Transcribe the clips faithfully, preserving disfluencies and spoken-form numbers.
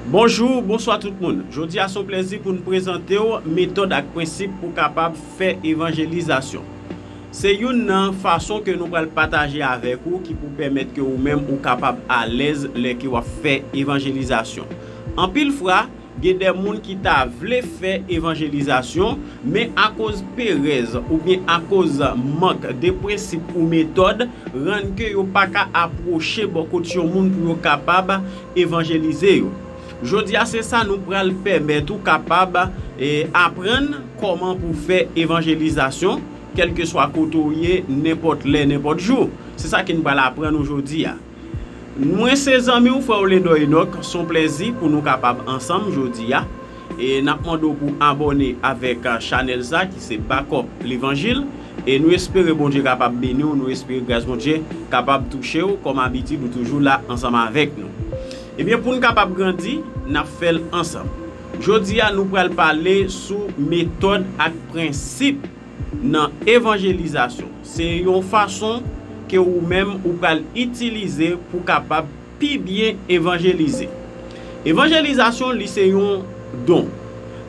Bonjou, bonswa tout moun. Jodi a se yon plèzi pou n prezante w metòd ak prensip pou kapab fè evanjelizasyon. Se youn nan fason ke nou pral pataje avèk ou ki pou pèmèt ke ou menm ou kapab alèz lè ke w ap fè evanjelizasyon. Anpil fwa, gen de moun ki ta vle fè evanjelizasyon, men akoz perèz oubyen akoz mank de prensip ou metòd, rann ke yo pa ka apwoche bò kot yon moun pou yo kapab evanjelize yo. Jodi a, se sa nou pral pèmèt ou kapab eh, aprann kòman pou fè evanjelizasyon, kèlkeswa kote w ye, nenpòt lè, nenpòt jou. Se sa ke n pral aprann ou jodi a. Mwen se zanmi w, frè w Ledor Enoch, se yon plèzi pou nou kapab ansanm jodi a. E n ap mande w pou abòne avèk ah, chanèl sa ki se Bakòp Levanjil. E nou espere Bondye kapab beni w, nou espere gras Bondye kapab touche w, kòm abitid ou toujou la ansanm avèk nou. Ebyen, pou n kapab grandi, n ap fè l ansanm. Jodi a, nou pral pale sou metòd ak prensip nan evanjelizasyon. Se yon fason ke ou menm ou pral itilize pou kapab pi byen evanjelize. Evanjelizasyon, li se yon don.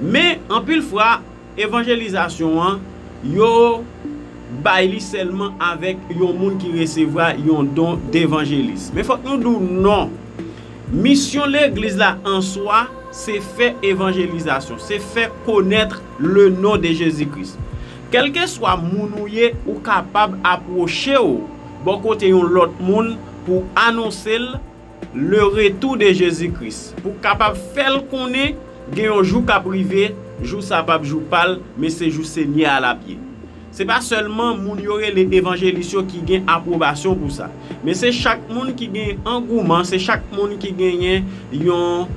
Men, anpil fwa, evanjelizasyon an, yo bay li sèlman avèk yon moun ki resevwa yon don devanjelis. Men fòk nou di w non. Misyon legliz la an swa, se fè evanjelizasyon, se fè konèt le non de Jezi Kris. Kèlkeswa moun ou ye, ou kapab apwoche w bò kote yon lòt moun pou anonse l le retour de Jezi Kris, pou kapab fè l konnen gen yon jou k ap rive, jou sa p ap jou pa l, men se jou Senyè a l ap ye. Se pa sèlman moun yo rele evanjelis yo ki gen apwobasyon pou sa, men se chak moun ki gen angouman, se chak moun ki genyen yon,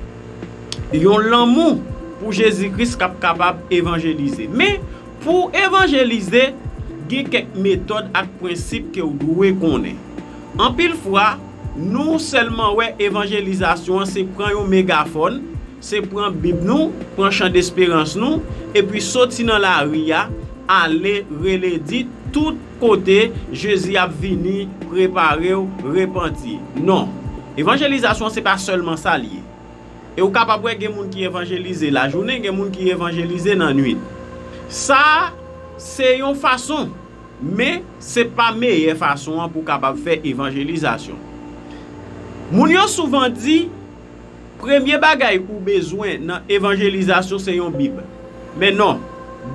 yon lanmou pou Jezi Kris k ap kapab evanjelize. Men, pou evanjelize, gen kèk metòd ak prensip ke w dwe konnen. Anpil fwa, nou sèlman wè evanjelizasyon an se pran yon megafòn, se pran Bib nou, pran chan desperans nou, epi soti nan lari a, ale rele di tout kote Jezi ap vini, prepare w, repanti. Non. Evanjelizasyon se pa sèlman sa l ye. E ou kapab wè gen moun ki evanjelize lajounen, gen moun ki evanjelize nan nwit. Sa a, se yon fason, men se pa meyè fason an pou kapab fè evanjelizasyon. Moun yo souvan di, premye bagay ou bezwen nan evanjelizasyon se yon Bib. Men non,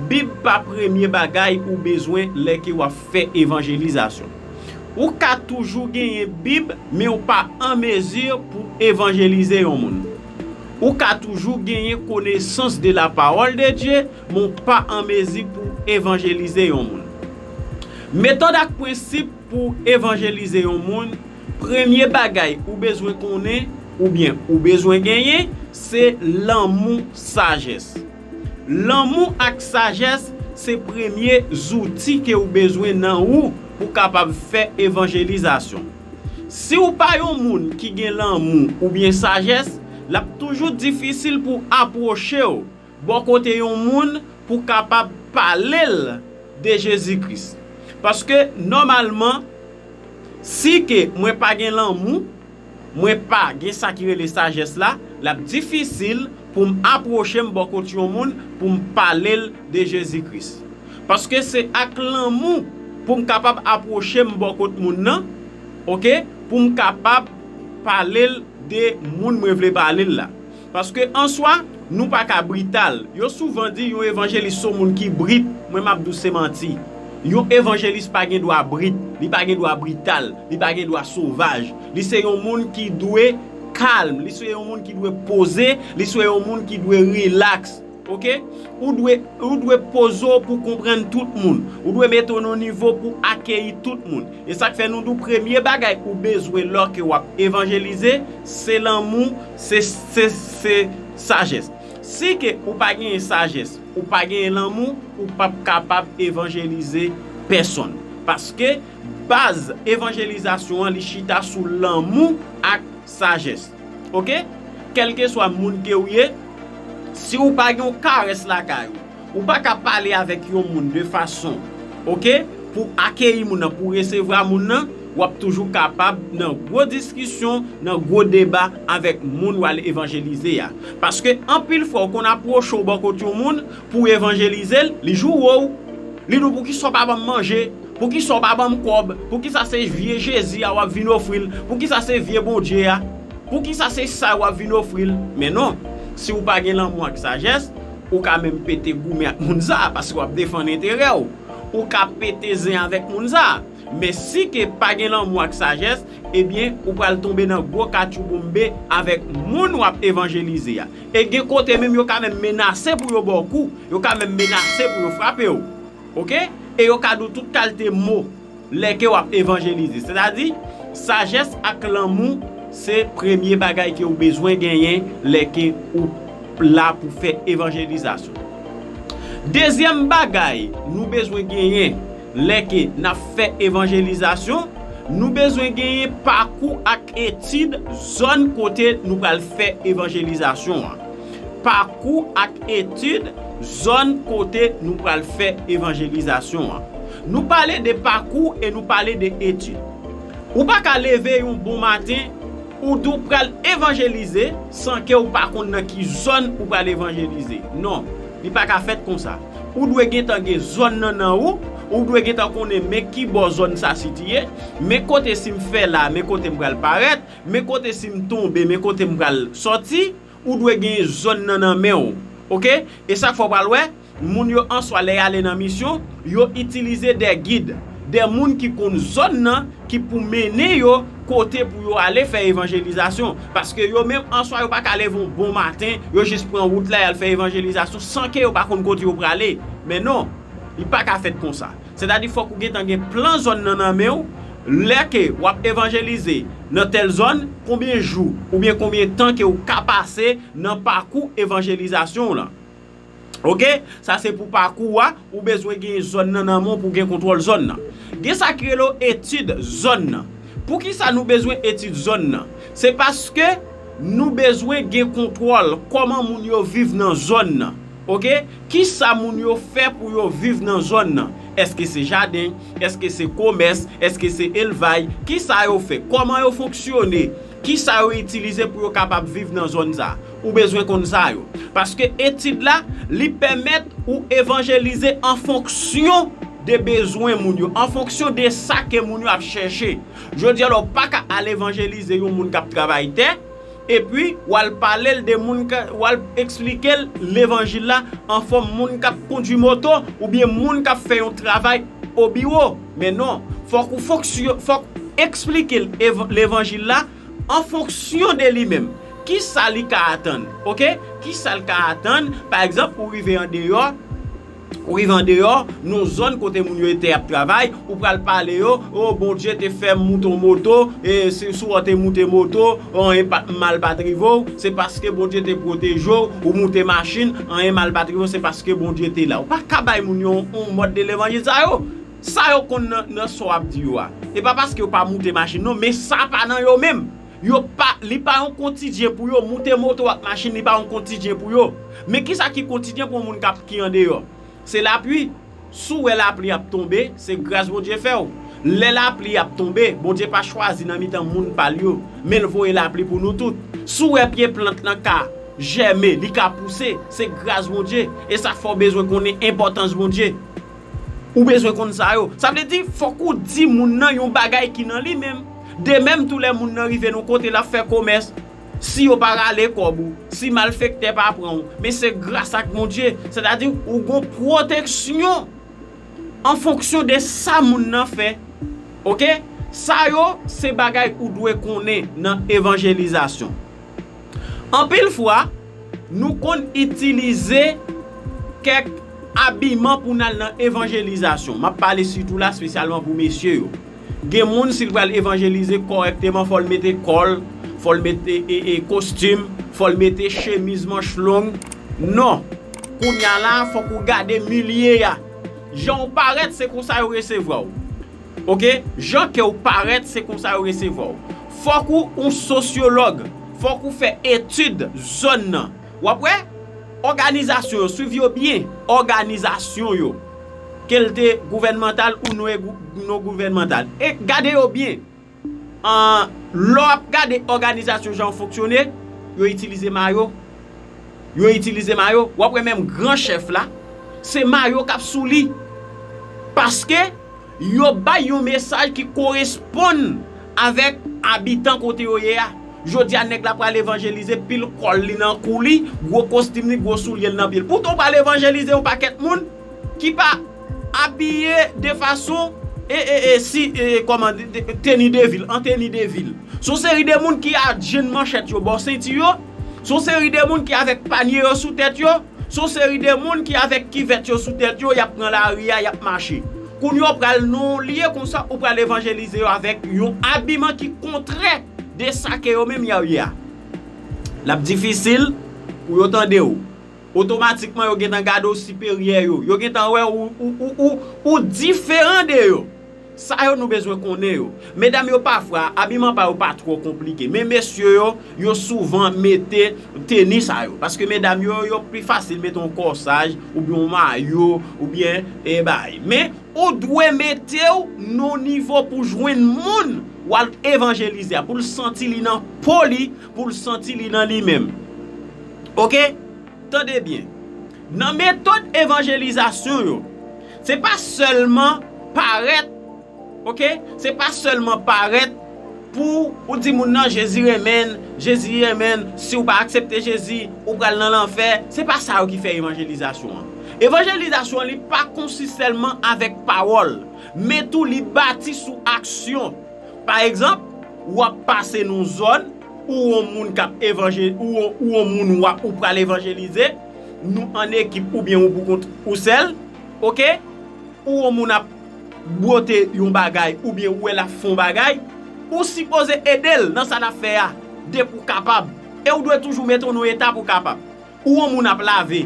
Bib pa premye bagay ou bezwen lè ke w ap fè evanjelizasyon. Ou ka toujou genyen Bib, men ou pa an mezi pou evanjelize yon moun. Ou ka toujou genyen konesans de la parole de Dieu, men ou pa an mezi pou evanjelize yon moun. Metòd ak prensip pou evanjelize yon moun, premye bagay ou bezwen konnen, oubyen ou bezwen genyen, se lanmou, sajès. Lanmou ak sajès se premye zouti ke ou bezwen nan ou pou kapab fè evanjelizasyon. Si ou pa yon moun ki gen lanmou oubyen sajès, l ap toujou difisil pou apwoche w bò kote yon moun pou kapab pale l de Jezi Kris. Paske, nòmalman, si ke mwen pa gen lanmou, mwen pa gen sa ki rele sajès la, l ap difisil pou m apwoche m bò kot yon moun pou m pale l de Jezi Kris. Paske se ak lanmou pou m kapab apwoche m bò kot moun nan, oke, pou m kapab pale l de moun mwen vle pale l la. Paske an swa, nou pa ka brital. Yo souvan di yon evanjelis se yon moun ki brit, mwen m ap di w se manti. Yon evanjelis pa gen dwa brit, li pa gen dwa brital, li pa gen dwa sovaj. Li se yon moun ki dwe kalm, li se yon moun ki dwe poze, li se yon moun ki dwe rilaks. Oke? Ou dwe, ou dwe poze w pou konprann tout moun. Ou dwe mete w nan nivo pou akeyi tout moun. E sa k fè nou di w premye bagay ou bezwen lè ke w ap evanjelize, se lanmou, se, se, se sajès. Si ke ou pa genyen sajès, ou pa genyen lanmou, ou p ap kapab evanjelize pèsonn. Paske baz evanjelizasyon an, li chita sou lanmou ak sajès. Oke? Kèlkeswa moun ke w ye, si w pa gen yon karès lakay ou, ou pa ka pale avèk yon moun de fason, oke, pou akeyi moun nan, pou resevwa moun nan, w ap toujou kapab nan gwo diskisyon, nan gwo deba avèk moun w al evanjelize a. Paske anpil fwa, w konn apwoche w bò kot yon moun pou w evanjelize l, li joure w. Li di w, "Poukisa w pa ban m manje? Poukisa w pa ban m kòb? Poukisa se vye Jezi a w ap vin ofri l? Poukisa se vye Bondye a? Poukisa se sa w ap vin ofri l?" Men non, si w pa gen lanmou ak sajès, ou ka menm pete goumen ak moun sa a, paske w ap defann enterè w. Ou ka pete zen avèk moun sa a. Men si ke pa gen lanmou ak sajès, ebyen, ou pral tonbe nan gwo katchouboumbe avèk moun w ap evanjelize a. E gen kote menm yo ka menm menase pou yo ba w kou, yo ka menm menase pou yo frape w. Oke? E yo ka di w tout kalite mo lè ke w ap evanjelize. Sètadi, sajès ak lanmou se premye bagay ke w bezwen genyen lè ke ou la pou fè evanjelizasyon. Dezyèm bagay nou bezwen genyen lè ke n ap fè evanjelizasyon, nou bezwen genyen pakou ak etid zòn kote nou pral fè evanjelizasyon an. Pakou ak etid zòn kote nou pral fè evanjelizasyon an. Nou pale de pakou e nou pale de etid. Ou pa ka leve yon bon maten, ou di w pral evanjelize san ke w pa konn nan ki zòn ou pral evanjelize. Non, li pa ka fèt konsa. Ou dwe gentan gen zòn nan nan ou, ou dwe gentan konnen men ki bò zòn sa sitiye, men kote si m fè la, men kote m pral parèt, men kote si m tonbe, men kote m pral sòti, ou dwe gen zòn nan nan men w. Oke? E sa k fè w pral wè, moun yo answa lè y ale nan misyon, yo itilize de gid, de moun ki konn zòn nan, ki pou mennen yo kote pou yo ale fè evanjelizasyon. Paske yo menm answa yo pa ka leve yon bon maten, yo jis pran wout la, y al fè evanjelizasyon san ke yo pa konn kote yo prale. Men non, li pa ka fèt konsa. Sètadi fòk ou gentan gen plan zòn nan nan men w. Lè ke w ap evanjelize nan tèl zòn, konbyen jou oubyen konbyen tan ke w ka pase nan pakou evanjelizasyon w lan. Oke? Sa se pou pakou a, ou bezwen gen zòn nan nan men w pou w gen kontwòl zòn nan. Gen sa ki rele etid zòn nan. Poukisa nou bezwen etid zòn nan? Se paske nou bezwen gen kontwòl kòman moun yo viv nan zòn nan. Oke? Kisa moun yo fè pou yo viv nan zòn nan? Èske se jaden? Èske se komès? Èske se elvay? Kisa yo fè? Kòman yo fonksyone? Kisa yo itilize pou yo kapab viv nan zòn sa? Ou bezwen konn sa yo. Paske etid la, li pèmèt ou evanjelize an fonksyon de bezwen moun yo, an fonksyon de sa ke moun yo ap chèche. Jodi a la, ou pa ka al evanjelize yon moun k ap travay tè, epi w al pale l de moun, w al eksplike l levanjil la an fòm moun k ap kondui moto oubyen moun k ap fè yon travay o biwo. Men non, fòk ou fonksyon, fòk eksplike l levanjil la an fonksyon de li menm. Kisa li ka atann? Oke? Kisa l ka atann? Pa egzanp, ou rive andeyò, ou rive andeyò, nan zòn kote moun yo te ap travay, ou pral pale yo, o, Bondye te fè m moute yon moto, e si, si w te moute moto, anyen pa, mal pa t rive w, se paske Bondye te pwoteje w, ou moute machin, anyen mal pa t rive w, se paske Bondye te la. Ou pa ka bay moun yo yon mòd de levanjil sa yo. Sa yo konn nan, nan sa w ap di yo a. E pa paske yo pa moute machin non, men sa pa nan yo menm. Yo pa, li pa yon kotidyen pou yo, moute moto ak machin, li pa yon kotidyen pou yo. Men kisa ki kotidyen pou yon moun k ap, ki andeyò? Se lapli. Si w wè lapli ap tonbe, se gras Bondye fè w. Lè lapli ap tonbe, Bondye pa chwazi nan mitan moun pa l yo, men l voye lapli pou nou tout. Si w wè pye plant lan ka jèmen, li ka pouse, se gras Bondye. E sa k fè w bezwen konnen enpòtans Bondye. Ou bezwen konn sa yo. Sa vle di, fòk ou di moun nan yon bagay ki nan li menm. De menm tou lè moun nan rive nan kote l ap fè komès, si yo pa rale kòb ou, si malfektè pa pran w, men se gras ak Bondye. Sètadi, ou gon pwoteksyon an fonksyon de sa moun nan fè. Oke? Sa yo, se bagay ou dwe konnen nan evanjelizasyon. Anpil fwa, nou konn itilize kèk abiman pou n al nan evanjelizasyon. M ap pale sitou la espesyalman pou mesye yo. Gen moun, si l pral evanjelize kòrèkteman, fò l mete kòl, fò l mete, e, e, kostim, fò l mete chemiz manch long. Non. Kounye a la, fòk ou gade milye a. Jan w parèt, se konsa yo resevwa w. Oke? Jan ke w parèt, se konsa yo resevwa w. Fòk ou yon sosyològ. Fòk ou fè etid zòn nan. W ap wè, òganizasyon yo, swiv yo byen. Òganizasyon yo. ke l te gouvènmantal ou non, non gouvènmantal. E gade yo byen. An, lè w ap gade òganizasyon jan yo fonksyone, yo itilize mayo. Yo itilize mayo. W ap wè menm gran chèf la, se mayo k ap sou li. Paske yo bay yon mesaj ki koresponn avèk abitan kote yo ye a. Jodi a, nèg la pral evanjelize, pil kòl li nan kou li, gwo kostim li, gwo soulye l nan pye l. Poutan w pral evanjelize yon pakèt moun ki pa abiye de fason, e, e, e, si, e, kòman, de, de, teni de vil, an teni de vil. Se yon seri de moun ki a jenn manchèt yo bò senti yo. Se yon seri de moun ki avèk panye yo sou tèt yo. Se yon seri de moun ki avèk kivèt yo sou tèt yo, y ap pran lari a, y ap mache. Kounye a w pral nan yon lye konsa, ou pral evanjelize yo avèk yon abiman ki kontrè de sa ke yo menm y ap ye a. L ap difisil pou yo tande w. Otomatikman, yo gentan gade w siperyè yo. Yo gentan wè ou, ou, ou, ou, ou diferan de yo. Sa yo nou bezwen konnen yo. Medam yo pafwa, abiman pa yo pa twò konplike. Men mesye yo, yo souvan mete teni sa yo. Paske medam yo, yo pi fasil mete yon kòsaj, oubyen yon mayo, oubyen, e, bay. Men, ou dwe mete w nan nivo pou jwenn moun w al evanjelize a, pou l santi li nan po li, pou l santi li nan li menm. Oke? Tande byen. Nan metòd evanjelizasyon yo, se pa sèlman parèt, oke? Se pa sèlman parèt pou ou di moun nan, Jezi renmen, Jezi renmen, si w pa aksepte Jezi, ou pral nan lanfè. Se pa sa yo ki fè evanjelizasyon an. Evanjelizasyon an, li pa konsis sèlman avèk pawòl, men tou li bati sou aksyon. Pa egzanp, w ap pase nan yon zòn, ou yon moun k ap evanje-, ou yon, ou yon moun w ap, ou pral evanjelize, nou an ekip oubyen ou pou kont ou sèl, oke? Ou yon moun ap bwote yon bagay oubyen ou wè l ap fè yon bagay, ou sipoze ede l nan sa l ap fè a, depi w kapab. E ou dwe toujou mete w nan yon eta pou w kapab. Ou yon moun ap lave.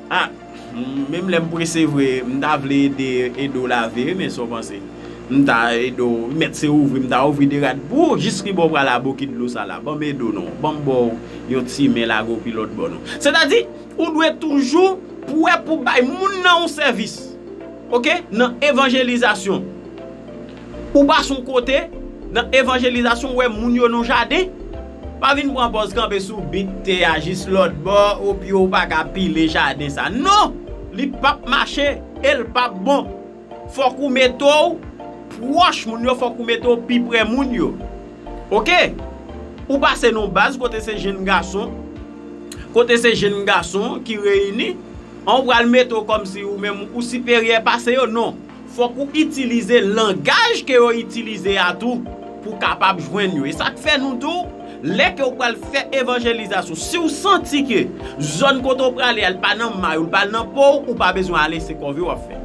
Ah, menm lè m prese vre, m ta vle ede, ede w lave, wi, men sa w panse? M ta ede w, mèt se ouvri, m ta ouvri de rad pou ou, jis ki bò w pral abokit dlo sa la. Ban m ede w non, ban m ba w yon ti men lage w pi lòt bò non. Sètadi, ou dwe toujou prè pou bay moun nan yon sèvis. Oke? Nan evanjelizasyon. Ou pase yon kote, nan evanjelizasyon, ou wè moun yo nan jaden. Pa vin pran pòz kanpe sou bit tè a jis lòt bò, epi ou pa ka pile jaden sa. Non! Li p ap mache, e l p ap bon. Fòk ou mete w pwòch moun yo, fòk ou mete w pi prè moun yo. Oke? Ou pase nan yon baz kote se jenn gason, kote se jenn gason ki reyini, an ou pral mete w kòmsi ou menm ou siperyè pase yo, non. Fòk ou itilize langaj ke yo itilize a tou pou w kapab jwenn yo. E sa k fè nou di w, lè ke w pral fè evanjelizasyon, si w santi ke zòn kote w prale a, l pa nan may ou, l pa nan po w, ou pa bezwen ale, se kòve w ap fè.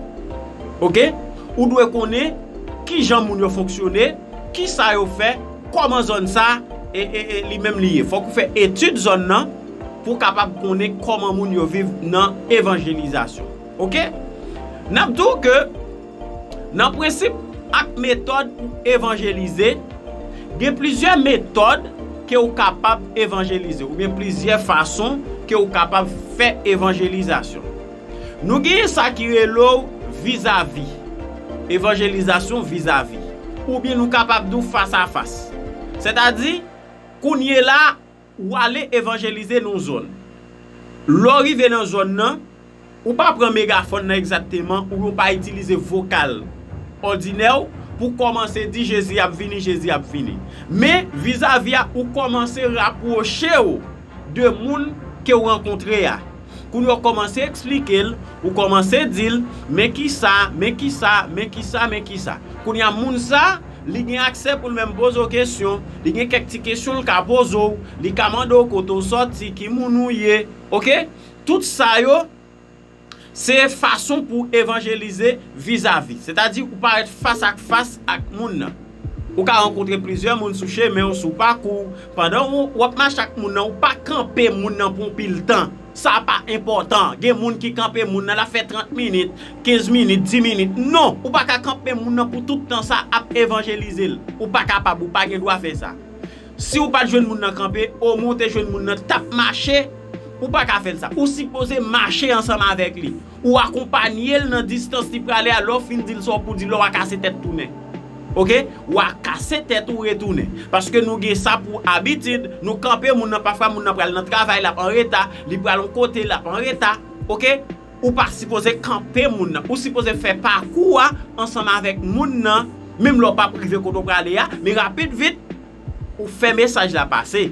Oke? Ou dwe konnen kijan moun yo fonksyone, kisa yo fè, kòman zòn sa, e, e, e, li menm li ye. Fòk ou fè etid zòn nan pou w kapab konnen kòman moun yo viv nan evanjelizasyon. Oke? N ap di w ke nan prensip ak metòd pou evanjelize, gen plizyè metòd ke w kapab evanjelize, oubyen plizyè fason ke w kapab fè evanjelizasyon. Nou genyen sa ki rele w vizavi, evanjelizasyon vizavi, oubyen nou kapab di w fas a fas. Sètadi, kounye la, ou ale evanjelize nan yon zòn. Lè w rive nan zòn nan, ou pa pran megafòn nan egzakteman, oubyen ou pa itilize vokal òdinè w pou kòmanse di, Jezi ap vini, Jezi ap vini. Men, vizavi a, ou kòmanse rapwoche w de moun ke w rankontre a. Kounye a, w kòmanse eksplike l, ou kòmanse di l, men kisa, men kisa, men kisa, men kisa. Kounye a, moun sa, li gen aksè pou l menm poze w kesyon, li gen kèk ti kesyon l ka poze w, li ka mande w kote w sòti, ki moun ou ye, oke? Tout sa yo, se fason pou w evanjelize vizavi. Sètadi, ou parèt fas ak fas ak moun nan. Ou ka rankontre plizyè moun sou chemen w, sou pakou w. Pandan w, w ap mache ak moun nan, ou pa kanpe moun nan pou yon pil tan. Sa pa enpòtan. Gen moun ki kanpe moun nan, l ap fè trant minit, kenz minit, di minit. Non, ou pa ka kanpe moun nan pou tout tan sa ap evanjelize l. Ou pa kapab, ou pa gen dwa fè sa. Si w pa t jwenn moun nan kanpe, omwen w te jwenn moun nan t ap mache, Ou pa ka fè l sa. Ou sipoze mache ansanm avèk li. Ou akonpanye l nan distans li prale a, lè w fin di l sa w pou di, lè w a kase tèt tounen. Oke? W a kase tèt ou retounen. Paske nou gen sa pou abitid, nou kanpe moun nan, pafwa moun nan pral nan travay, l ap an reta, li pral yon kote, l ap an reta. Oke? Ou pa sipoze kanpe moun nan. Ou sipoze fè pakou a ansanm avèk moun nan, menm lè w p ap rive kote w prale a, men rapid vit, ou fè mesaj la pase.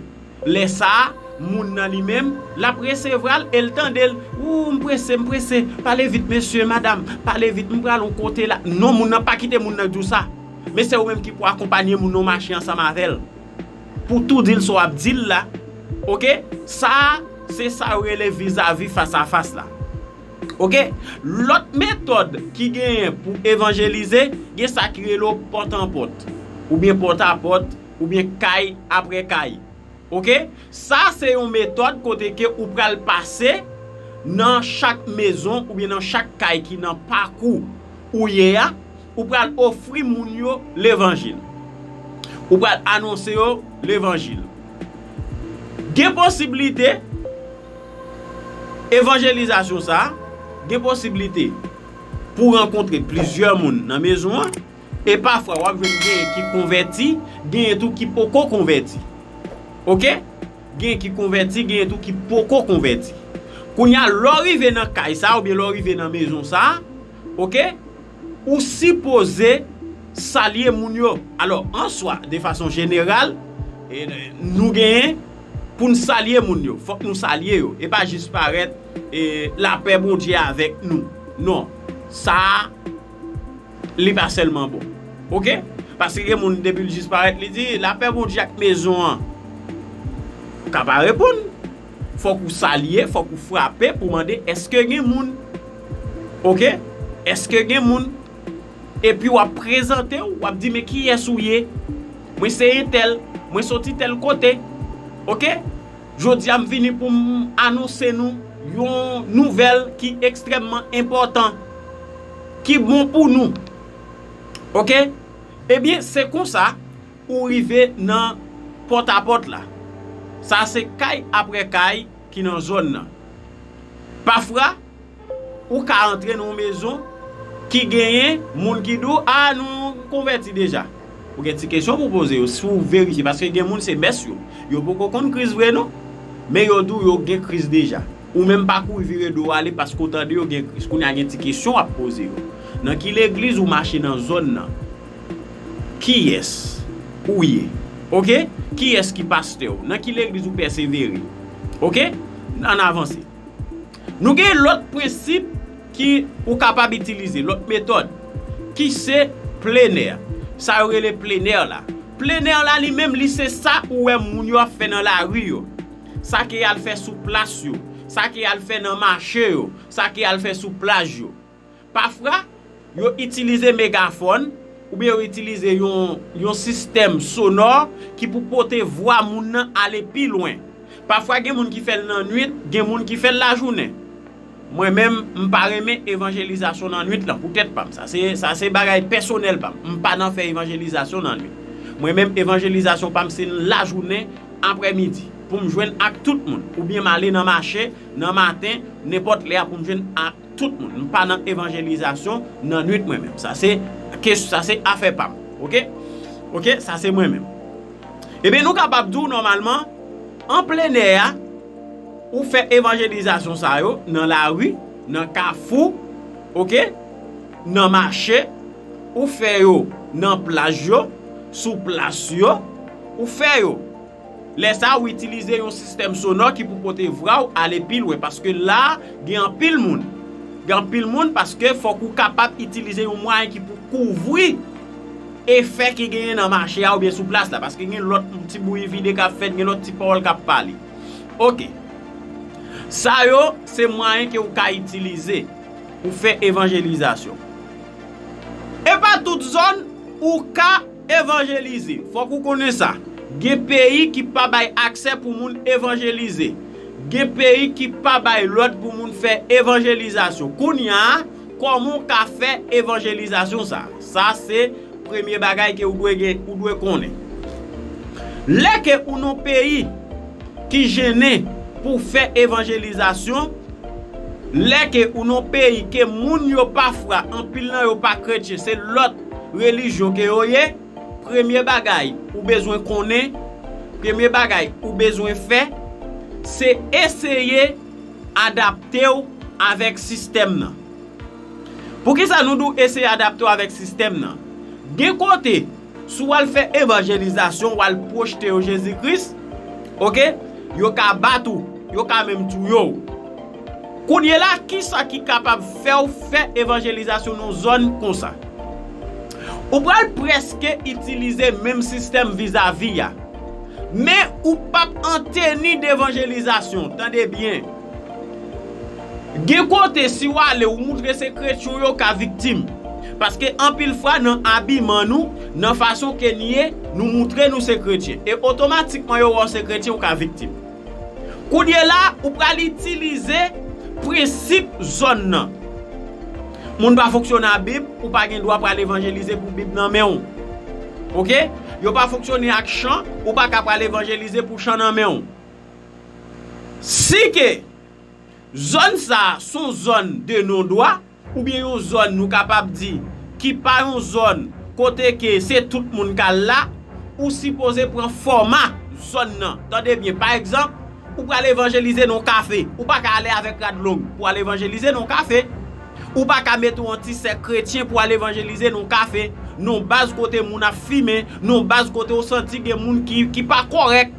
Lè sa a, moun nan li menm, l ap resevwa l e l tande l. Ou, m prese, m prese. Pale vit, mesye, madanm. Pale vit, m pral yon kote la. Non, moun nan pa kite moun nan di w sa. Men se ou menm ki pou akonpanye moun nan mache ansanm avè l. Pou tou di l sa w ap di l la. Oke? Sa a, se sa yo rele vizavi fas a fas la. Oke? Lòt metòd ki genyen pou evanjelize, gen sa ki rele w pòt an pòt, oubyen pòt a pòt, oubyen kay apre kay. Oke? Sa se yon metòd kote ke ou pral pase nan chak mezon oubyen nan chak kay ki nan pakou ou ye a, ou pral ofri moun yo levanjil. Ou pral anonse yo levanjil. Gen posiblite evanjelizasyon sa a, gen posiblite pou w rankontre plizyè moun nan mezon an, e pafwa w ap jwenn genyen ki konvèti, genyen tou ki poko konvèti. Oke? Genyen ki konvèti, genyen tou ki poko konvèti. Kounye a, lè w rive nan kay sa a, oubyen lè w rive nan mezon sa a, oke? Ou sipoze salye moun yo. Alò, an swa, de fason jeneral, e, nou genyen pou n salye moun yo. Fòk nou salye yo. E pa jis parèt, e, lapè Bondye avèk nou. Non. Sa a, li pa sèlman bon. Oke? Paske gen moun, depi l jis parèt, li di, lapè Bondye ak mezon an. Ou ka pa reponn. Fòk ou salye, fòk ou frape pou mande, èske gen moun? Oke? Èske gen moun? Epi w ap prezante w, w ap di, men kiyès ou ye? Mwen se entèl, mwen soti tèl kote. Oke? Jodi a, m vini pou m anonse nou yon nouvèl ki ekstrèmman enpòtan, ki bon pou nou. Oke? Ebyen, se konsa ou rive nan pòtapòt la. Sa se kay apre kay ki nan zòn nan. Pafwa, ou ka antre nan yon mezon ki genyen moun ki di w, a, nou konvèti deja. Ou gen ti kesyon pou poze yo, si w verifye, paske gen moun se mès yo. Yo poko konn Kris vre non, men yo di w yo gen Kris deja. Ou menm pa kouri vire do w ale paske w tande yo gen Kris. Kounye a gen ti kesyon w ap poze yo. Nan ki legliz ou mache nan zòn nan? Kiyès ou ye? Oke? Kiyès ki pastè w? Nan ki legliz ou pèsevere? Oke? Ann avanse. Nou gen lòt prensip ki ou kapab itilize, lòt metòd, ki se plenè. Sa yo rele plenè la. Plenè la li menm, li se sa ou wè moun yo ap fè nan lari yo. Sa ke y al fè sou plas yo. Sa ke y al fè nan mache yo. Sa ke y al fè sou plaj yo. Pafwa, yo itilize megafòn, oubyen yo itilize yon, yon sistèm sonò ki pou pote vwa moun nan ale pi lwen. Pafwa, gen moun ki fè l nan nwit, gen moun ki fè l lajounen. Mwen menm, m pa renmen evanjelizasyon nan nwit lan, pou tèt pa m. Sa se, sa se bagay pèsonèl pa m. M pa nan fè evanjelizasyon nan nwit. Mwen menm, evanjelizasyon pa m se lajounen, aprèmidi, pou m jwenn ak tout moun. Oubyen m ale nan mache, nan maten, nenpòt lè a pou m jwenn ak tout moun. M pa nan evanjelizasyon nan nwit mwen menm. Sa se, ke, sa se afè pa m. Oke? Oke? Sa se mwen menm. Ebyen, nou kapab di w nòmalman, an plenè a, ou fè evanjelizasyon sa yo nan lari, nan kafou, oke? Nan mache, ou fè yo nan plaj yo, sou plas yo, ou fè yo. Lè sa a, ou itilize yon sistèm sonò ki pou pote vwa w ale pi lwen, paske la a, gen anpil moun. Gen anpil moun, paske fòk ou kapab itilize yon mwayen ki pou kouvri efè ki genyen nan mache a oubyen sou plas la, paske gen lòt ti bri vide k ap fèt, gen lòt ti pawòl k ap pale. Oke. Sa yo, se mwayen ke ou ka itilize pou fè evanjelizasyon. E pa tout zòn ou ka evanjelize. Fòk ou konnen sa. Gen peyi ki pa bay aksè pou moun evanjelize. Gen peyi ki pa bay lòd pou moun fè evanjelizasyon. Kounye a, kòman w ka fè evanjelizasyon sa? Sa se premye bagay ke ou dwe gen, ou dwe konnen. Lè ke ou nan peyi ki jennen pou fè evanjelizasyon, lè ke ou nan peyi ke moun yo pafwa, anpil nan yo pa kretyen, se lòt relijyon ke yo ye, premye bagay ou bezwen konnen, premye bagay ou bezwen fè, se eseye adapte w avèk sistèm nan. Poukisa nou di w eseye adapte w avèk sistèm nan? Gen kote, si w al fè evanjelizasyon, w al pwochte yo Jezi Kris, oke, yo ka bat ou, yo ka menm touye w. Kounye la, kisa ki kapab fè w fè evanjelizasyon nan zòn konsa? Ou pral prèske itilize menm sistèm vizavi a. Men ou p ap an teni devanjelizasyon. Tande byen. Gen kote, si w ale, ou moutre se kretyen, yo ka viktim. Paske anpil fwa, nan abiman nou, nan fason ke n ye, nou moutre nou se kretyen. E otomatikman, yo wè w se kretyen, ou ka viktim. Kounye la, ou pral itilize prensip zòn nan. Moun pa fonksyone a Bib, ou pa gen dwa pral evanjelize pou Bib nan men w. Oke? Yo pa fonksyone ak chan, ou pa ka pral evanjelize pou chan nan men w. Si ke zòn sa a se yon zòn de non dwa, oubyen yon zòn, nou kapab di, ki pa yon zòn kote ke se tout moun k al la, ou sipoze pran fòma zòn nan. Tande byen, pa egzanp, ou pral evanjelize nan yon kafe, ou pa ka ale avèk rad long pou al evanjelize nan yon kafe. Ou pa ka mete yon ti sèk kretyen pou al evanjelize nan yon kafe, nan yon baz kote moun ap fimen, nan yon baz kote w santi gen moun ki, ki pa kòrèk.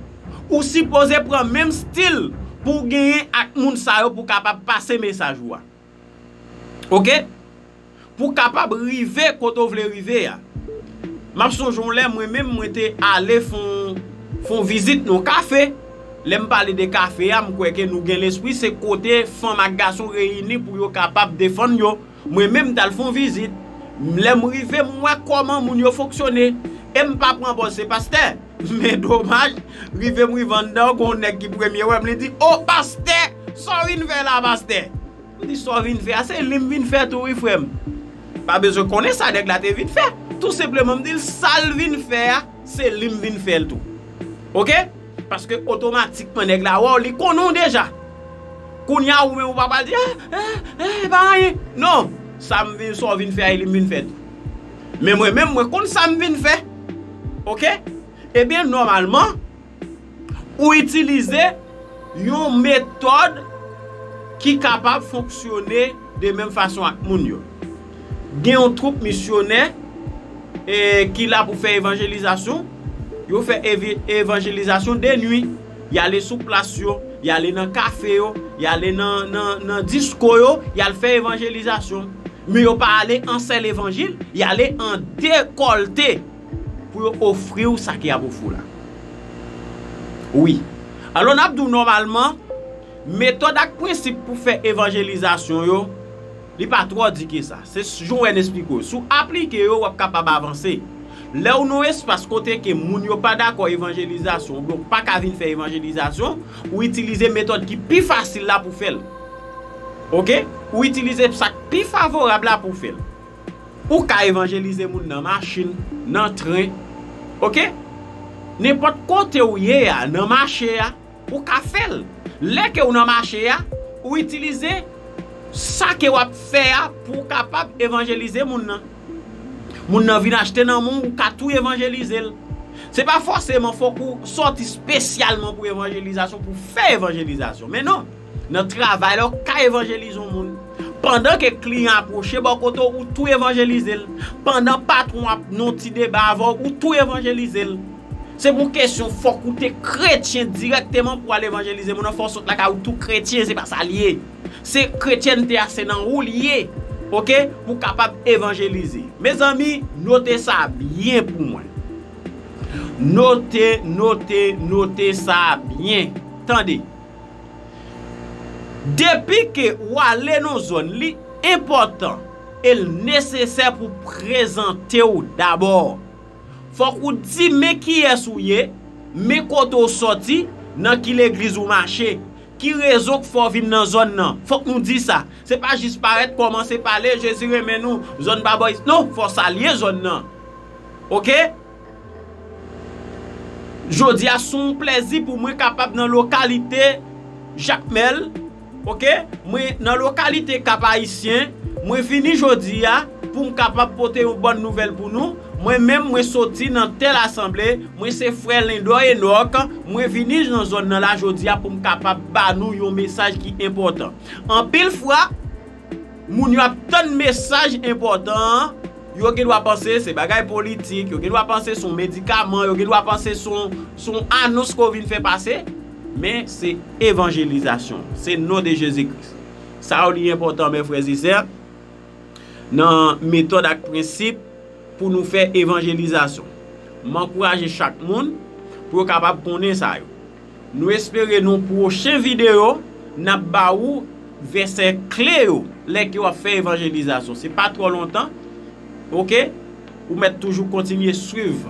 Ou sipoze pran menm stil pou w genyen ak moun sa yo pou w kapab pase mesaj ou a. Oke? Pou w kapab rive kote w vle rive a. M ap sonje yon lè mwen menm mwen te ale fè yon, fè yon vizit nan yon kafe. Lè m pale de kafe a, m kwè ke nou gen lespri, se kote fanm ak gason reyini pou yo kapab defann yo. Mwen menm m t al fè yon vizit. Lè m rive, m wè kòman moun yo fonksyone. E m pa pran pòz se pastè. Men domaj, rive m rive anndan, gon nèg ki premye wè m, li di, "O, pastè, sa w vin fè la, pastè?" M di, "Sa w vin fè a, se li m vin fè tou, wi, frè m." Pa bezwen konnen sa nèg la te vin fè. Tou senpleman, m di l, "Sa l vin fè a, se li m vin fè l tou." Oke? Paske otomatikman, nèg la wè w, li konnen w deja. Kounye a, ou menm, ou pa pral di, "Eh, eh, eh, pa anyen." Non, sa m vin, sa w vin fè a, e li m vin fè tou. Men mwen menm, mwen konn sa m vin fè. Oke? Ebyen, nòmalman, ou itilize yon metòd ki kapab fonksyone de menm fason ak moun yo. Gen yon twoup misyonè, e, ki la pou fè evanjelizasyon. Yo fè evi-, evanjelizasyon de nwi. Y ale sou plas yo, y ale nan kafe yo, y ale nan, nan, nan disko yo, y al fè evanjelizasyon. Men yo pa ale an sèl evanjil, y ale an dekòlte pou yo ofri w sa ke y ap ofri w la. Wi. Alò, n ap di w nòmalman, metòd ak prensip pou fè evanjelizasyon yo, li pa twò di ke sa. Se jan w wè n esplike w. Si w aplike yo, w ap kapab avanse. Lè w nan yon espas kote ke moun yo pa dakò evanjelizasyon, oubyen w pa ka vin fè evanjelizasyon, ou itilize metòd ki pi fasil la pou fè l. Oke? Ou itilize sa k pi favorab la pou fè l. Ou ka evanjelize moun nan machin, nan tren. Oke? Nenpòt kote w ye a, nan mache a, ou ka fè l. Lè ke w nan mache a, ou itilize sa ke w ap fè a pou w kapab evanjelize moun nan. Moun nan vin achte nan men w, ou ka tou evanjelize l. Se pa fòseman fòk ou sòti espesyalman pou evanjelizasyon, pou fè evanjelizasyon. Men non, nan travay la, ou ka evanjelize yon moun. Pandan ke kliyan apwoche bò kote w, ou tou evanjelize l. Pandan patwon ap nan yon ti deba avè w, ou tou evanjelize l. Se pou kesyon fòk ou te kretyen dirèkteman pou al evanjelize moun nan, fò w sot lakay ou tou kretyen, se pa sa l ye. Se kretyènte a, se nan ou l ye, oke, pou w kapab evanjelize. Mezanmi, note sa byen pou mwen. Note, note, note sa byen. Tande. Depi ke w ale nan zòn, li enpòtan e l nesesè pou w prezante w dabò. Fòk ou di men kiyès ou ye, men kote w sòti, nan ki legliz ou mache, ki rezon k fè w vin nan zòn nan. Fòk nou di sa. Se pa jis parèt, kòmanse pale, Jezi renmen nou, zòn pa bò isit. Non, fò w salye zòn nan. Oke? Jodi a, se yon plèzi pou mwen kapab nan lokalite Jakmèl, oke? Mwen nan lokalite Kap Ayisyen, mwen vini jodi a pou m kapab pote yon bòn nouvèl pou nou. Mwen menm, mwen soti nan tèl asanble, mwen se frè Lendò Enòk, mwen vini nan zòn nan la jodi a pou m kapab ba nou yon mesaj ki enpòtan. Anpil fwa, moun yo ap tann mesaj enpòtan an, yo gen dwa panse se bagay politik, yo gen dwa panse se yon medikaman, yo gen dwa panse se yon, se yon anons ke w vin fè pase, men se evanjelizasyon. Se non de Jezi Kris. Sa yo li enpòtan, men frè e sè, nan metòd ak prensip pou nou fè evanjelizasyon. M ankouraje chak moun pou yo kapab konnen sa yo. Nou espere nan pwochen videyo, n ap ba ou vèsè kle yo lè ke w ap fè evanjelizasyon. Se pa twò lontan, oke? Ou mèt toujou kontinye swiv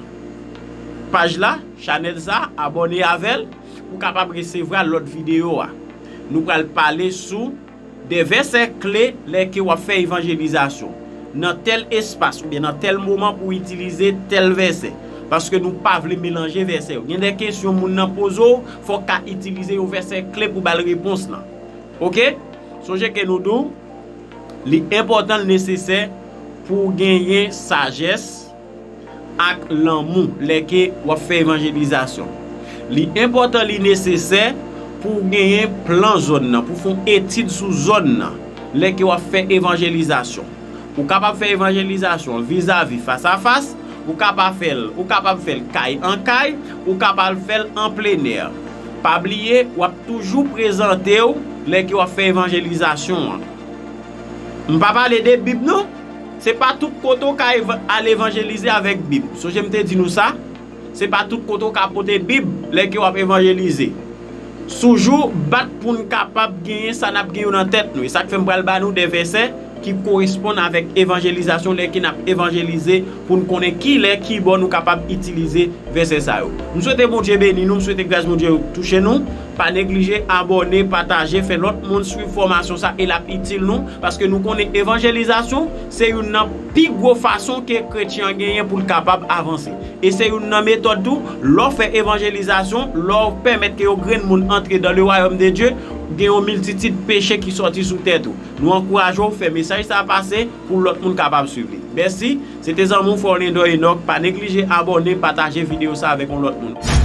paj la, chanèl sa, abòne avè l, pou w kapab resevwa lòt videyo a. Nou pral pale sou de vèsè kle lè ke w ap fè evanjelizasyon. Nan tèl espas oubyen nan tèl moman pou w itilize tèl vèsè. Paske nou pa vle melanje vèsè yo. Gen de kesyon moun nan poze w, fò w ka itilize yon vèsè kle pou ba l repons lan. Oke? Sonje ke nou di w, li enpòtan, li nesesè pou w genyen sajès ak lanmou lè ke w ap fè evanjelizasyon. Li enpòtan, li nesesè pou w genyen plan zòn nan, pou w fè yon etid sou zòn nan lè ke w ap fè evanjelizasyon. Ou kapab fè evanjelizasyon vizavi, fasafas, ou kapab fè l, ou kapab fè l kay an kay, ou kapab fè l an plenè. Pa bliye, w ap toujou prezante w lè ke w ap fè evanjelizasyon an. M pa pale de Bib non. Se pa tout kote w ka eva- al evanjelize avèk Bib. Sonje m te di nou sa. Se pa tout kote w ka pote Bib lè ke w ap evanjelize. Toujou bat pou n kapab genyen sa n ap gen yo nan tèt nou. E sa k fè m pral ba nou de vèsè ki koresponn avèk evanjelizasyon lè ke n ap evanjelize, pou n konnen kilè, kibò nou kapab itilize vèsè sa yo. M swete Bondye beni nou, m swete gras Bondye touche nou. Pa neglije abòne, pataje, fè lòt moun swiv fòmasyon sa e l ap itil nou, paske nou konnen evanjelizasyon se youn nan pi gwo fason ke kretyen an genyen pou l kapab avanse. E se youn nan metòd tou, lè w fè evanjelizasyon, lè w pèmèt ke yon grenn moun antre dans le royaume de Dieu, gen yon miltitid peche ki sòti sou tèt ou. Nou ankouraje w fè mesaj sa a pase pou lòt moun kapab swiv li. Mèsi, se te zanmi w frè w Lendò Enòk. Pa neglije abòne, pataje videyo sa avèk yon lòt moun.